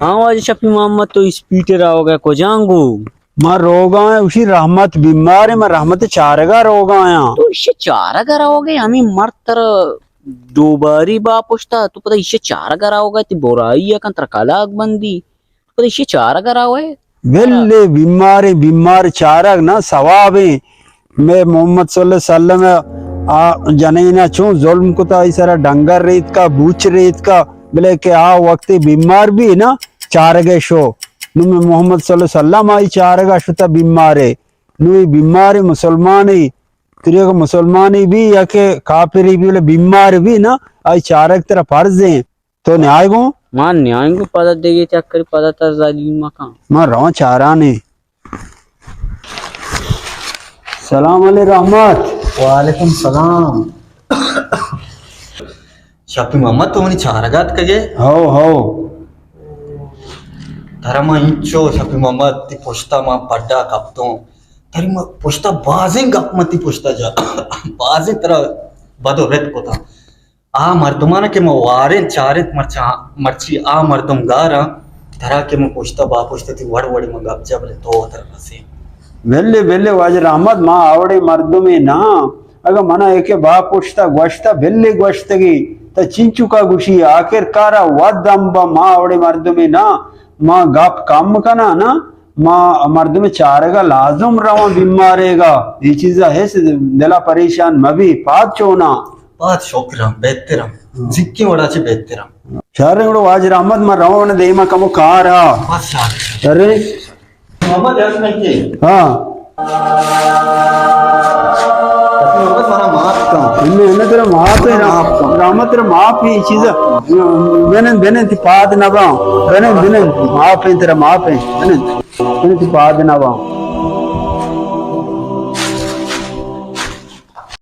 ہاں واجہ شفیع محمد، تو اسپیڈ ءَ روگ ئے، کجا گوں؟ ما روگ ءَ آں، اشی رحمت بیمار ایں، ما رحمت ءِ چارگ ءَ روگ ءَ آں۔ تو اشی چارگ ءَ روگ ئے؟ ہمے مرد ترا دوباری با پشتا، تو پدا اشی چارگ ءَ روگ ئے، تئی برائی ءَ کن، ترا کلاگ بندی، پدا اشی چارگ ءَ روگ ئے؟ بلے بیمار ایں، بیمار چارگ نہ ثواب ایں۔ مئے محمد صلی اللہ علیہ وسلم ءَ آ جنین ءَ چون ظلم کتا، آئی سرا ڈنگر ریتکا، بوچ ریتکا، بلے کہ آ وقتی بیمار بی نا، چارگ ءَ شو۔ نوں مئے محمد صلی اللہ علیہ وسلم آئی چارگ ءَ شتا بیمارے۔ نوں اے بیمارے مسلمانے، تریگ مسلمانے بی یا کہ کافرے بی، بلے بیمار بی نا، آئی چارگ ترا فرض ایں۔ تو نیائے گوں؟ ما نیائیں گوں، پدا دگہ چکر، پدا ترا ذلیل مکن۔ ما رواں چارانے۔ سلام علی رحمت۔ وعلیکم سلام۔ شفیع محمد، تو منی چارگ ءَ اتکگ ئے؟ ہو، ہو۔ ترا ما انچو شفیع محمد، تئی پشتا ما پڈا کپتوں۔ ترا ما پشتا بازیں گپ ما تئی پشتا جا۔ بازیں ترا بد و رد کتا۔ آ مردمانا کہ ما واریں چاریں، مرچاں، مرچی آ مردم گاراں، ترا کہ من پشتا با پشتا تئی وڑ وڑی من گپ جا، بلے تو ترا رسیں۔ بلے، بلے واجہ رحمت، ما آوڑیں مردمے نہ آں۔ اگاں منا ایکے با پشتا گوشتا، بلے گوشتگی، تا چنچکا گوشی، آخر کارا وت دم با، ما آوڑیں مردمے نہ آں۔ ما گپ کم کناں نا، ما مردم چارگا لازم رواں بیماریگا۔ اے چیزا ہس دلا پریشان مبی، پاد چوناں؟ پاد شکراں، بہتراں۔ ہاں۔ زکی وڑا چہ بہتراں۔ شر گڑا واجہ رحمت، ما رواں دیما کمو کار ہا۔ بس شر۔ ارے۔ محمد یار نہیں کے۔ ہاں۔ محمد مارا معاف کن۔ انہیں، انہیں ترا معاف ہے، معاف کن۔ رحمت ترا معاف ہے، چیزا۔ بنن، بنن، تی پاد نہ باں۔ بنن، بنن، معاف ہے، ترا معاف ہے۔ بنن، بنن، تی پاد نہ باں۔